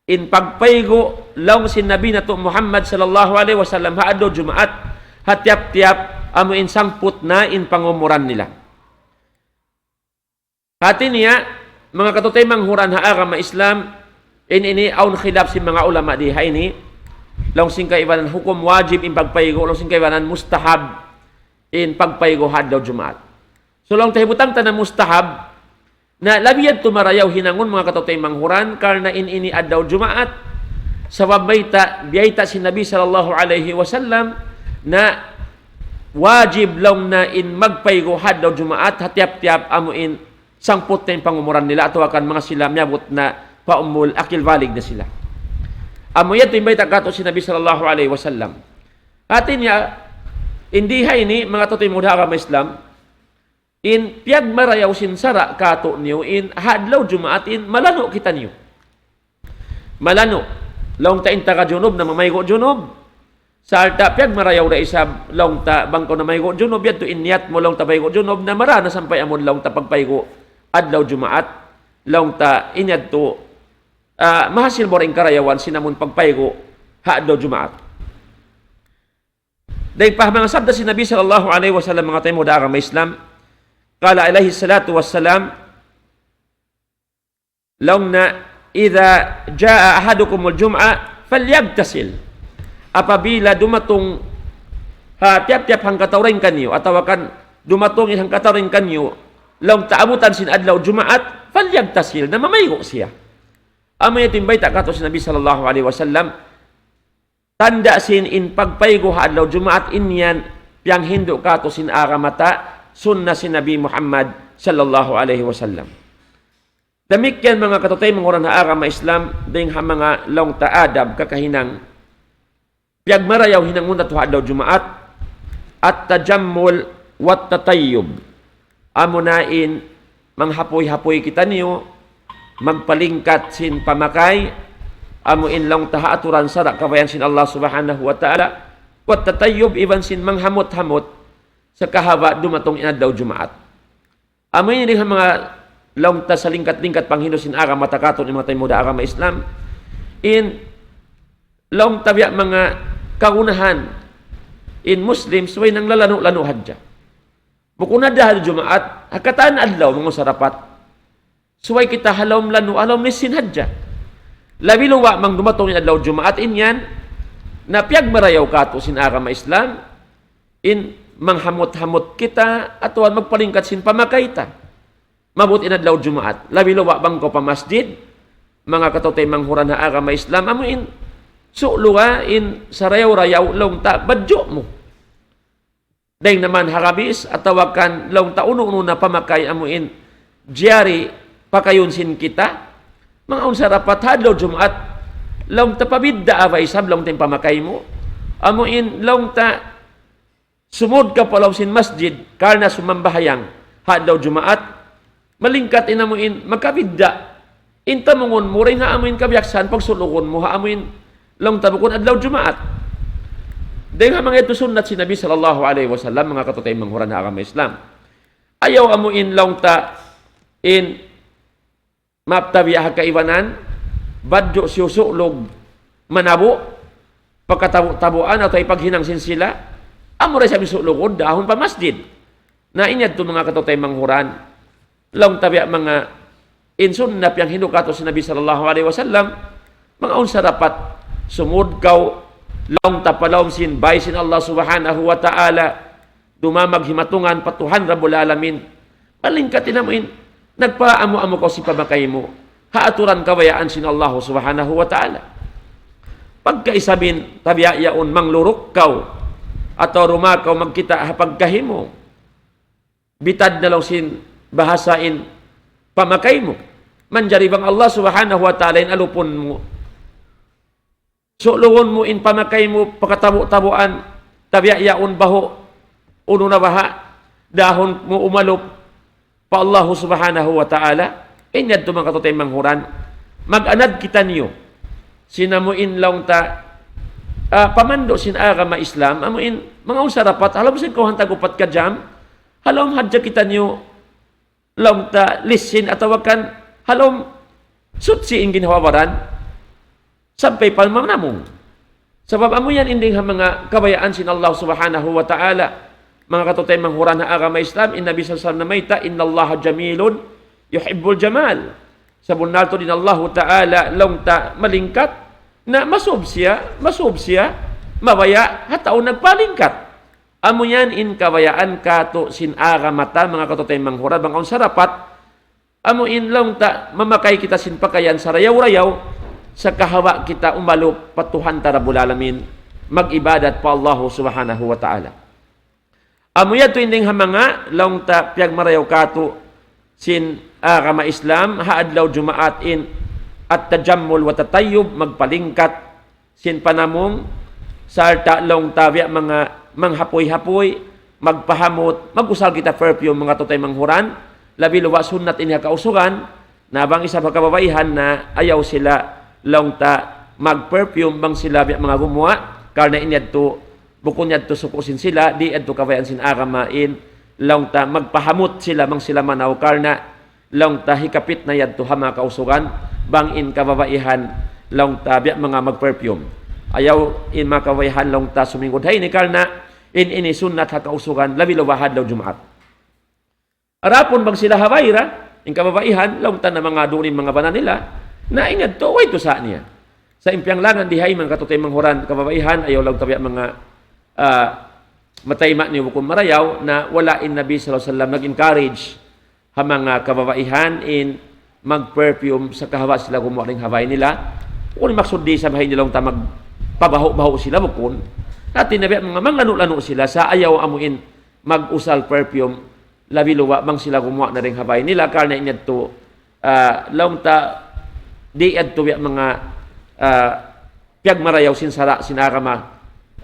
in pagpaygu' laung sin Nabi natu' Muhammad sallallahu alayhi wasallam ha adlaw Jumaat, ha tiyap-tiyap amu in sangput na in pangumuran nila. Hati niya, manga kataymanghuran ha agama Islam, in ini awn khilaf sin manga ulama di ha ini, laung sin kaibanan hukum wajib in pagpaygu', laung sin kaibanan mustahab in pagpaygu' ha adlaw Jumaat. So laung ta hibutang ta na mustahab, na labi yadtu marayaw hinangun manga kataymanghuran, karna' in ini adlaw Jumaat, sabab bayta', biyayta' sin Nabi sallallahu alayhi wasallam, na wajib laung na in magpaygu' ha adlaw Jumaat, ha tiyap-tiyap amu in sangput na in pangumuran nila, atawa kan manga sila miyabut na pa umul akil balig na sila. Amu yadtu in bayta' katu' sin Nabi sallallahu alayhi wasallam. Hati niya, in di ha ini, manga taymanghud ha agama Islam, in piyagmarayaw sin sara' katu' niyu, in ha adlaw Jumaat, in malanu' kitaniyu. Malanu'. Laung ta in taga junub, namamaygu' junub. Sarta' piyagmarayaw da isab, laung ta bang kaw namaygu' junub, yadtu in niyat mu, laung ta, maygu' junub, na marā na sampay amun, laung ta, pagpaygu' adlaw Jumaat, laung ta in yadtu, ah, mahasil mu ra in karayawan sin amun pagpaygu' ha adlaw Jumaat. Dayn pa manga sabda sin Nabi sallallahu alayhi wasallam, manga taymanghud ha agama Islam, قال عليه الصلاة والسلام, laung niya, إذا جاء أحدكم الجمعة فليغتسل. Apabila dumatung ha tiyap-tiyap hangkatau dayn kaniyu, atawa kan dumatung in hangkatau dayn kaniyu, laung ta abutan sin adlaw Jumaat, فليغتسل, na mamaygu' siya. Amu yadtu in bayta' katu' sin Nabi sallallahu alayhi wasallam, tanda' sin in pagpaygu' ha adlaw Jumaat in yan piyanghindu' katu' sin agama ta, sunna sin Nabi Muhammad sallallahu alayhi wasallam. Damikkiyan manga kataymanghuran ha agama Islam, dayn ha manga laung ta adab kakahinang piyagmarayaw hinangun natu' ha adlaw Jumaat, التجمل والتطيب. Amuna in manghapuy-hapuy kitaniyu, magpalingkat sin pamakay, amu in laung ta ha aturan sara' kabayaan sin Allah Subhanahu wa Ta'ala, والتطيب, iban sin manghamut-hamut, sakahawa' dumatung in adlaw Jumaat. Amu ini dayn ha manga laung ta salingkat-lingkat panghindu' sin agama ta katu' ini, manga taymanghud ha agama Islam. In laung ta biya' manga kagunahan in Muslim, subay nanglanu'-lanu' hadja. Bukun na da ha Jumaat, ha katan adlaw, manga sarapat. Subay kita ha lawm lanu', ha lawm lissin hadja. Labi luba' bang dumatung in adlaw Jumaat in yan, na piyagmarayaw katu' sin agama Islam, in manghamut-hamut kita, atawa magpalingkat sin pamakay ta. Maabut in adlaw Jumaat. Labi luba' bang kaw pa masjid, manga kataymanghuran ha agama Islam, amu in, suluga in sarayaw-rayaw laung ta badju' mu. Dayn naman ha gabis, atawa kan laung ta unu-unu na pamakay amu in, jari pakayun sin kita, manga awn sarapat ha adlaw Jumaat, laung ta pabidda' ba isab laung ta in pamakay mu. Amu in laung ta sumud kaw pa lawm sin masjid, karna' sumambahayang ha adlaw Jumaat, malingkat in amu in makabidda'. In tamungun mu dayn ha amu in kabiyaksahan pagsulugun mu ha amu in laung ta bukun adlaw Jumaat. Dayn ha manga yadtu sunnat sin Nabi sallallahu alayhi wasallam, manga kataymanghuran ha agama Islam. Ayaw amu in laung ta in maap ta biya' ha kaibanan, badju' siyusulug manabu', pakatabu'-tabuan atawa ipaghinang sin sila, amu da isab in sulugun dahun pa masjid. Na in yadtu manga kataymanghuran, laung ta biya' manga in sunnat piyanghindu' katu' sin Nabi sallallahu alayhi wasallam, manga awn sarapat sumud kaw, laung ta pa lawm sin bay sin Allah Subhanahu wa Ta'ala, dumamag himatungan pa Tuhan Rabbul Alamin. Malingkat in amu in, nagpaamu-amu kaw sin pamakay mu ha aturan kabayaan sin Allah Subhanahu wa Ta'ala. Pagka isab in tabiya' yaun mangluruk kaw, atawa dumaak kaw magkita' ha pagkahi mu, bitad na laung sin bahasa in pamakay mu. Manjari bang Allah Subhanahu wa Ta'ala in alupun mu, sulugun mu in pamakay mu pakatabu'-tabuan, tabiya' yaun bahu', unu na baha', dahun mu umalup pa Allah Subhanahu wa Ta'ala, in yadtu manga kataymanghuran, mag-anad kitaniyu sin amu in laung ta, ah, pamandu' sin agama Islam, amu in manga awn sarapat, ha lawm sin kawhaan tag-upat ka jam, ha lawm hadja kitaniyu, laung ta lissin atawa kan ha lawm suchi in ginhawa-baran, sampay pa manamung. Sabab amu yan in dayn ha manga kabayaan sin Allah Subhanahu wa Ta'ala. Manga kataymanghuran ha agama Islam, in Nabi sallallahu alayhi wasallam namayta', إن الله جميل يحب الجمال. Sabunnal tuud in Allahu Ta'ala laung ta malingkat, na masub siya, masub siya mabaya' ha tau nagpalingkat. Amu yan in kabayaan katu' sin agama ta, manga kataymanghuran, bang awn sarapat, amu in laung ta mamakay kita sin pakayan sarayaw-rayaw, sakahawa' kita umalup pa Tuhan ta Rabbul Alamin, mag-ibadat pa Allah Subhanahu wa Ta'ala. Amu yadtu in dayn ha manga laung ta piyagmarayaw katu' sin agama Islam, ha adlaw Jumaat in التجمل والتطيب, magpalingkat, sin panamung, sarta' laung ta biya' manga manghapuy-hapuy, magpahamut, mag-usal kita perfume manga kataymanghuran, labi luba' sunnat ini ha kausugan, na bang isab ha kababaihan na ayaw sila laung ta mag-perfume bang sila biya' manga gumuwa', karna' in yadtu, bukun yadtu suku' sin sila, di' yadtu kabayaan sin agama in laung ta magpahamut sila bang sila manaw, karna' laung ta hikapitna yadtu ha manga kausugan, bang in kababaihan laung ta biya' manga mag-perfume. Ayaw in manga kababaihan laung ta sumingud ha ini karna' in ini sunnat ha kausugan, labi luba' ha adlaw Jumaat. Adapun bang sila ha bay ra, in kababaihan, laung ta na manga duun in manga bana nila, na in yadtu, way tusa' niya. Sa' in piyanglangan di ha iman kataymanghuran, kababaihan, ayaw laung ta biya' manga, ah, matay ma' niyu bukun marayaw, na wala' in Nabi sallallahu alayhi wasallam nag-encourage ha manga kababaihan in mag-perfume sa' kahawa sila gumuwa' dayn ha bay nila. Kunu' maksud di' sa' bay nila laung ta magpabahu'-bahu' sila bukun. Hati na biya' manga manglanu'-lanu' sila sa' ayaw amu in mag-usal perfume labi luba' bang sila gumuwa' na dayn ha bay nila karna' in yadtu, ah, laung ta di' yadtu biya' manga, ah, piyagmarayaw sin sara' sin agama,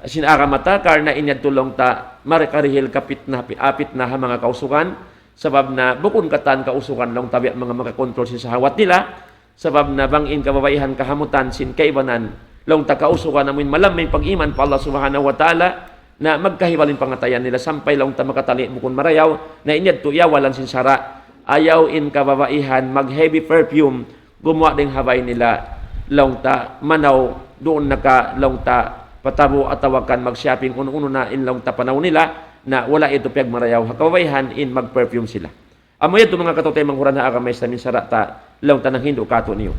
sin agama ta, karna' in yadtu laung ta marayaw karihil kapitna, pi-, ah, pitna ha manga kausugan, sabab na bukun katan kausugan laung ta biya' manga makakontrol sin sahawat nila, sabab na bang in kababaihan kahamutan sin kaibanan, laung ta kausugan amu in malamma in pag-iman pa Allah Subhanahu wa Ta'ala, na magkahibal in pangatayan nila sampay laung ta makatali' bukun marayaw, na in yadtu iyawalan sin sara', ayaw in kababaihan mag-heavy perfume, gumuwa' dayn ha bay nila, laung ta manaw, duun na ka laung ta patabu' atawa kan mag-shopping, unu-unu na in laung ta panaw nila, na wala' yadtu piyagmarayaw ha kababaihan in mag-perfume sila. Amu yadtu manga kataymanghuran ha agama Islam in sara' ta laung ta nanghindu' katu' niyu.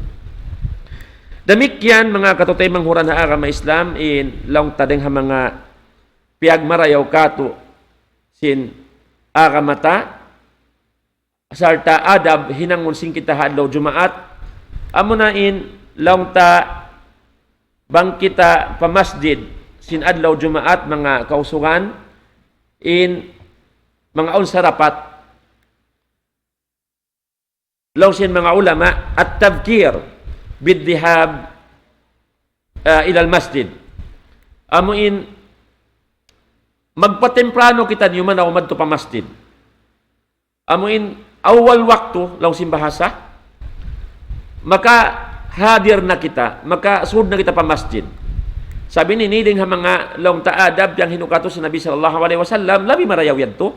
Damikkiyan manga kataymanghuran ha agama Islam in laung ta dayn ha manga piyagmarayaw katu' sin agama ta, sarta' adab hinangun sin kita ha adlaw Jumaat, amuna in laung ta bang kita pa masjid sin adlaw Jumaat manga kausugan, in manga awn sarapat, laung sin manga ulama, at-tabkir bid-dhihab, ah, ilal masjid. Amu in magpatemprano kita niyu manaw madtu pa masjid. Amu in awal waktu, laung sin bahasa, makahadir na kita, makasud na kita pa masjid. Sabab ini dayn ha manga laung ta adab piyanghindu' katu' sin Nabi sallallahu alayhi wasallam, labi marayaw yadtu.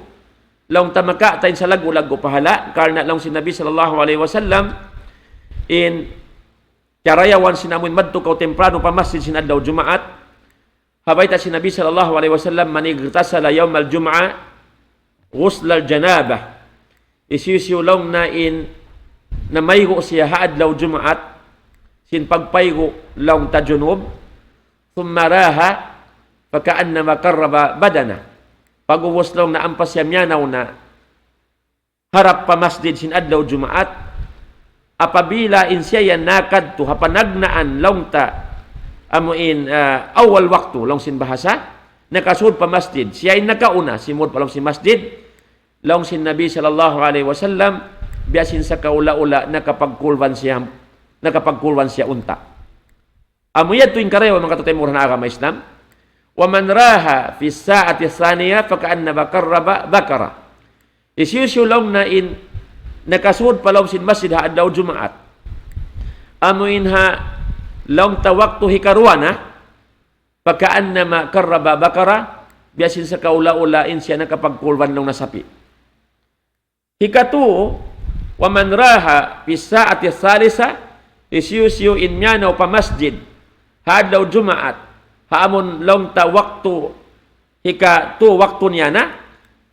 Laung ta makawa' ta in salaggu'-laggu' pahala', karna' laung sin Nabi sallallahu alayhi wasallam, in karayawan sin amu in madtu kaw temprano pa masjid sin adlaw Jumaat, ha bayta' sin Nabi sallallahu alayhi wasallam, من اغتسل يوم الجمعة غسل الجنابة. Hisiyu-siyu laung niya in namaygu' siya ha adlaw Jumaat, sin pagpaygu' laung ta junub, ثم راح فكأنما قرب بدنه. Pag'ubus laung niya ampa siya miyanaw na harap pa masjid sin adlaw Jumaat, apabila in siya yan nakadtu ha panagnaan laung ta, amu in, ah, awal waktu, laung sin bahasa, nakasud pa masjid, siya in nakauna, simud pa lawm sin masjid, laung sin Nabi sallallahu alayhi wasallam, biya' sin sakaula-ula nakapagkulban siya, nakapagkulban siya unta'. Amu yadtu in karayawan manga kataymanghuran ha agama Islam. ومن راح في الساعة الثانية فكأنما قرب بقرة. Hisiyu-siyu laung niya in nakasud pa lawm sin masjid ha adlaw Jumaat. Amu in ha laung ta waktu hikaruwa na, فكأنما قرب بقرة, biya' sin sakaula-ula in siya nakapagkulban laung niya sapi'. Hikatu, ومن راح في الساعة الثالثة, hisiyu-siyu in miyanaw pa masjid ha adlaw Jumaat, ha amun laung ta waktu hikatu waktu niya na,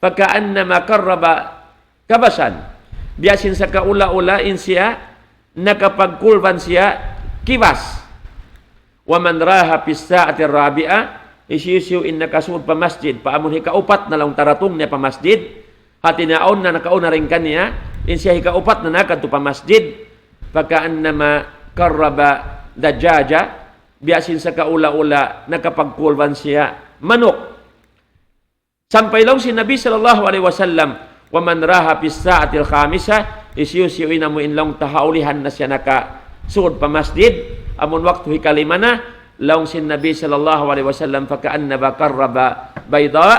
فكأنما قرب كبشا. Biya' sin sakaula-ula in siya nakapagkulban siya kibas. ومن راح في الساعة الرابعة, hisiyu-siyu in nakasud pa masjid, pa amun hikaupat na laung ta datung niya pa masjid, hati niya awn na nakauna dayn kaniya, in siya hikaupat na nakadtu pa masjid, فكأنما قرب دجاجة, biya' sin sakaula-ula nakapagkulban siya manuk. Sampay laung sin Nabi sallallahu alayhi wasallam, ومن راح في الساعة الخامسة, hisiyu-siyu in amu in laung ta ha ulihan na siya nakasud pa masjid, amun waktu hikalima na, laung sin Nabi sallallahu alayhi wasallam, فكأنما قرب بيضة,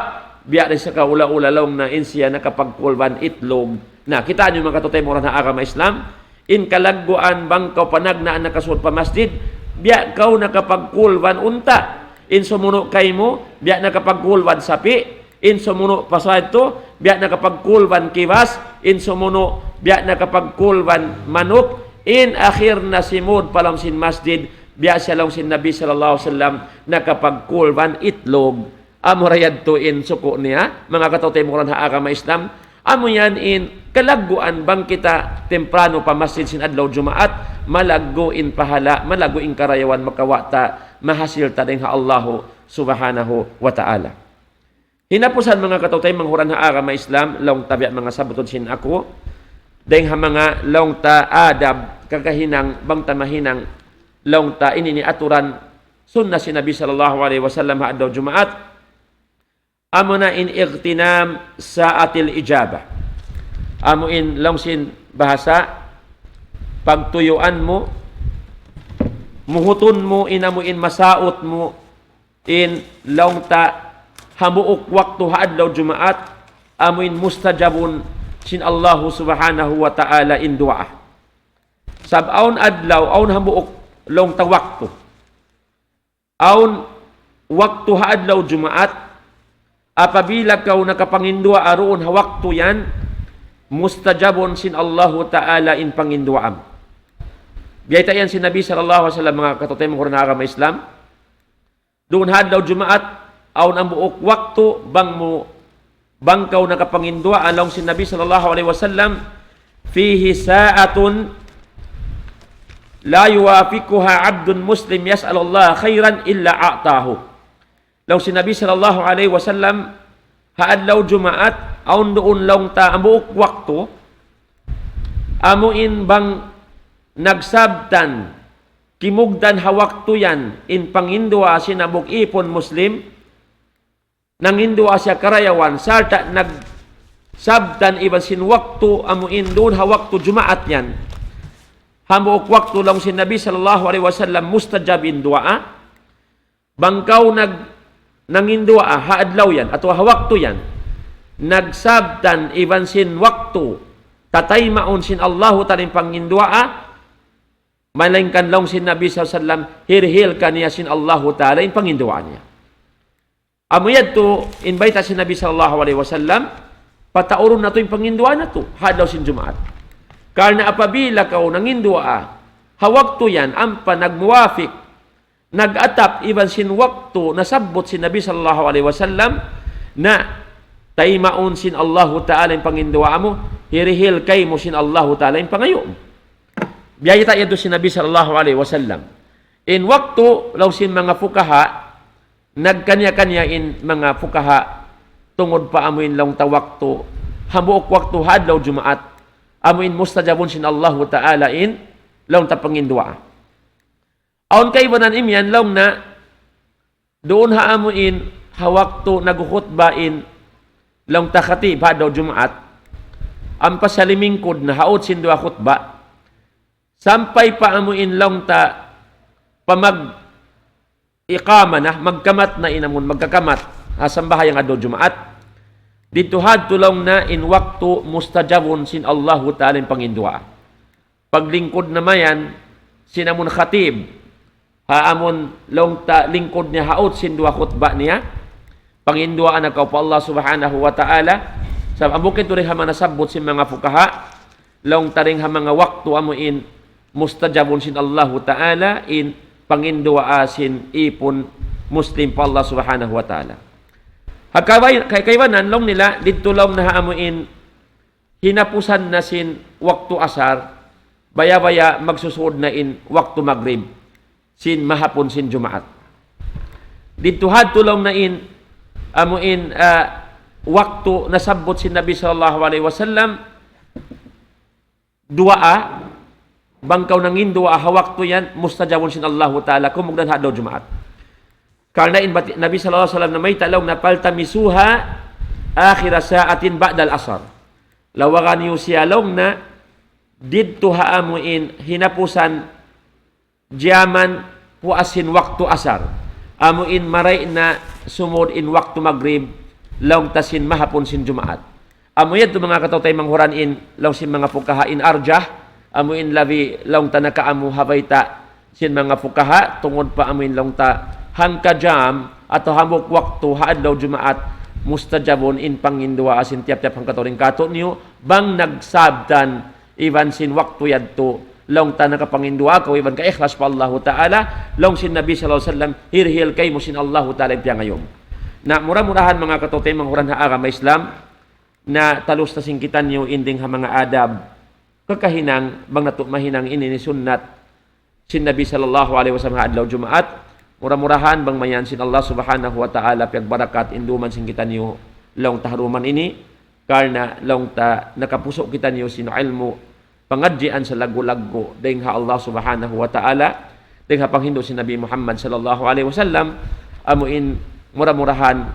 biya' da isab kaula-ula laung niya in siya nakapagkulban itlug. Na, kitaa niyu manga kataymanghuran ha agama Islam, in kalagguan bang kaw panagnaan nakasud pa masjid, biya' kaw nakapagkulban unta'. In sumunu' kaymu, biya' nakapagkulban sapi'. In sumunu' pa sadtu, biya' nakapagkulban kibas. In sumunu', biya' nakapagkulban manuk. In akhir na simud pa lawm sin masjid, biya' siya laung sin Nabi sallallahu alayhi wasallam nakapagkulban itlug. Amu ra yadtu in suku' niya, manga kataymanghuran ha agama Islam. Amu yan in kalagguan bang kita temprano pa masjid sin adlaw Jumaat, malaggu' in pahala', malaggu' in karayawan makawa' ta, mahasil ta dayn ha Allahu subhanahu wa ta'ala. Hinapusan manga kataymanghuran ha agama Islam, laung ta biya' manga sabbutun sin aku, dayn ha manga laung ta adab, kakahinang, bang ta mahinang, laung ta ini ini aturan, sunna sin Nabi sallallahu alayhi wasallam ha adlaw Jumaat, amuna in اغتنام ساعة الإجابة. Amu in laung sin bahasa, pagtuyuan mu, muhutun mu, in amu in masaut mu, in laung ta hambuuk waktu ha adlaw Jumaat, amu in mustajabun sin Allahu subhanahu wa ta'ala in duwaa. Sab awn adlaw, awn hambuuk laung ta waktu. Awn waktu ha adlaw Jumaat, apabila kaw nakapanginduwaa duun ha waktu yan, mustajabun sin Allahu ta'ala in panginduwaa mu. Biyayta' yan sin Nabi sallallahu alayhi wasallam, manga kataymanghuran ha agama Islam. Duun ha adlaw Jumaat, awn hambuuk waktu bang mu, bang kaw nakapanginduwaa, laung sin Nabi sallallahu alayhi wasallam, فيه ساعة لا يوافقها عبد مسلم يسأل الله خيرا إلا أعطاه. Laung sin Nabi sallallahu alayhi wasallam, ha adlaw Jumaat, awn duun laung ta hambuuk waktu, amu in bang nagsabtan, kimugdan ha waktu yan, in panginduwaa sin hambuuk ipun Muslim, nanginduwaa siya karayawan, sarta' nagsabtan iban sin waktu amu in duun ha waktu Jumaat yan. Hambuuk waktu laung sin Nabi sallallahu alayhi wasallam mustajab in duwaa. Bang kaw nag-, nanginduwaa ha adlaw yan, atawa ha waktu yan, nagsabtan iban sin waktu, tataymaun sin Allahu ta'ala in panginduwaa, malaingkan laung sin Nabi sallallahu alayhi wasallam, hirihil kaniya sin Allahu ta'ala in panginduwaa niya. Amu yadtu in bayta' sin Nabi sallallahu alayhi wasallam, pataurun natu' in panginduwaa natu', ha adlaw sin Jumaat. Karna' apabila kaw nanginduwaa, ha waktu yan, ampa nagmuwafik, nag-atap iban sin waktu nasabbut sin Nabi sallallahu alayhi wasallam, na taymaun sin Allahu ta'ala in panginduwaa mu, hirihil kaymu sin Allahu ta'ala in pangayu' mu. Biyayta' yadtu sin Nabi sallallahu alayhi wasallam. In waktu, laung sin manga fukaha, nagkaniya-kaniya in manga fukaha, tungud pa amu in laung ta waktu, hambuuk waktu ha adlaw Jumaat, amu in mustajabun sin Allahu ta'ala in laung ta panginduwaa. Awn kaibanan imiyan laung niya, duun ha amu in, ha waktu nagkhutba in, laung ta khatib ha adlaw Jumaat, ampa siya limingkud na ha ut sin duwa khutba, sampay pa amu in laung ta pamag-iqama na, magkamat na in amun, magkakamat, ha sambahayang adlaw Jumaat, didtu hadtu laung niya in waktu mustajabun sin Allahu ta'ala in panginduwaa. Paglingkud na mayan sin amun khatib, ha amun laung ta lingkud niya ha ut sin duwa khutba niya, panginduwaa na kaw pa Allah subhanahu wa ta'ala. Sa' amu yadtu dayn ha manga nasabbut sin manga fukaha, laung ta dayn ha manga waktu amu in mustajabun sin Allahu ta'ala in panginduwaa sin ipun Muslim pa Allah subhanahu wa ta'ala. Ha kaway-, kay-, kaibanan laung nila, didtu laung niya ha amu in hinapusan na sin waktu asar, baya'-baya' magsusud na in waktu magrib, sin mahapun sin Jumaat. Didtu hadtu laung niya in, amu in, ah, waktu nasabbut sin Nabi sallallahu alayhi wasallam, duwaa, bang kaw nanginduwaa ha waktu yan, mustajabun sin Allahu ta'ala, kumugdan ha adlaw Jumaat. Karna' in bat-, Nabi sallallahu alayhi wasallam namayta' laung niya, فالتمسوها آخر ساعة بعد العصر. Lawaga niyu siya laung niya, didtu ha amu in hinapusan jaman puas sin waktu asar. Amu in marayaw na sumud in waktu magrib, laung ta sin mahapun sin Jumaat. Amu yadtu manga kataw-taymanghuran in, laung sin manga fukaha in arjah, amu in labi laung ta nakaamu ha bayta' sin manga fukaha, tungud pa amu in laung ta hangka jam atawa hambuuk waktu ha adlaw Jumaat, mustajabun in panginduwaa sin tiyap-tiyap hangkatau dayn kātu'niyu, bang nagsabtan iban sin waktu yadtu, laung ta nakapanginduwaa kaw iban kaikhlas pa Allahu Ta'ala, laung sin Nabi sallallahu alayhi wasallam, hirihil kaymu sin Allahu Ta'ala in piyangayuun. Na mura-murahan manga kataw-taymanghuran ha agama Islam, na talus na sin kitaniyu in dayng ha manga adab, kakahinang, bang natu' mahinang ini in sunnat sin Nabi sallallahu alayhi wasallam ha adlaw Jumaat. Mura-murahan bang mayan sin Allah Subhanahu wa Ta'ala piyagbarakat in duman sin kitaniyu laung ta ha duman ini, karna' laung ta nakapusu' kitaniyu sin ilmu' pangadjian salaggu'-laggu' dayng ha Allah Subhanahu wa Ta'ala, dayng ha panghindu' sin Nabi Muhammad sallallahu alayhi wasallam, amu in mura-murahan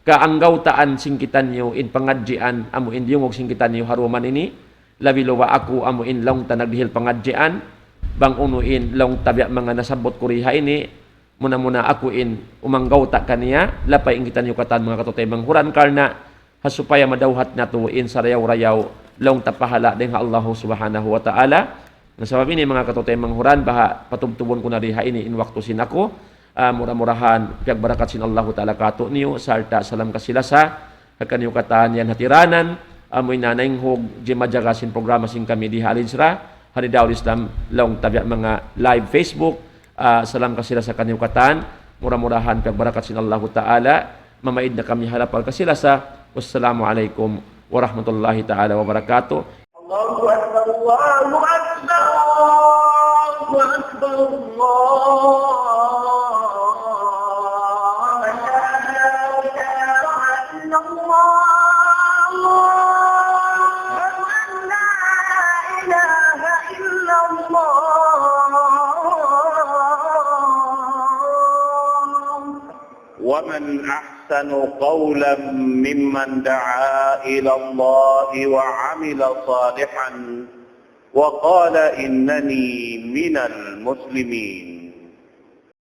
kaanggawtaan sin kitaniyu in pangadjian, amu in diyungug sin kitaniyu ha duman ini, labi-labi aku amu in laung ta nagdihil pangadjian, bang unu in laung ta biya' manga nasabbut ku di ha ini, muna-muna aku in umanggawta' kaniya, lapay in kitaniyu katan manga kataw-taymanghuran, karna' ha supaya madawhat natu' in sarayaw-rayaw laung ta pahala' dayng ha Allah Subhanahu wa Ta'ala. Na sabab ini manga kataw-taymanghuran, baha' patubtubun ku na di ha ini in waktu sin aku. Ah, mura-murahan piyagbarakat sin Allahu Ta'ala kātu'niyu, sarta' salam kasi-lasa ha kaniyu katan yan hatiranan, amu in nanaynghug, jimajaga sin programa sin kami di ha Al Hijra, ha Nidaul Islam, laung ta biya' manga live Facebook, ah, salam kasi-lasa ha kaniyu katan, mura-murahan piyagbarakat sin Allahu Ta'ala, mamaid na kami ha lapal kasi-lasa. Wassalamu alaykum warahmatullahi ta'ala wabarakatuh. الله أكبر، الله أكبر، الله أكبر، الله أكبر. أشهد أن لا إله إلا الله. أشهد أن لا إله إلا الله. ومن أحسن قولا ممن دعا إلى الله وعمل صالحا وقال إنني من المسلمين.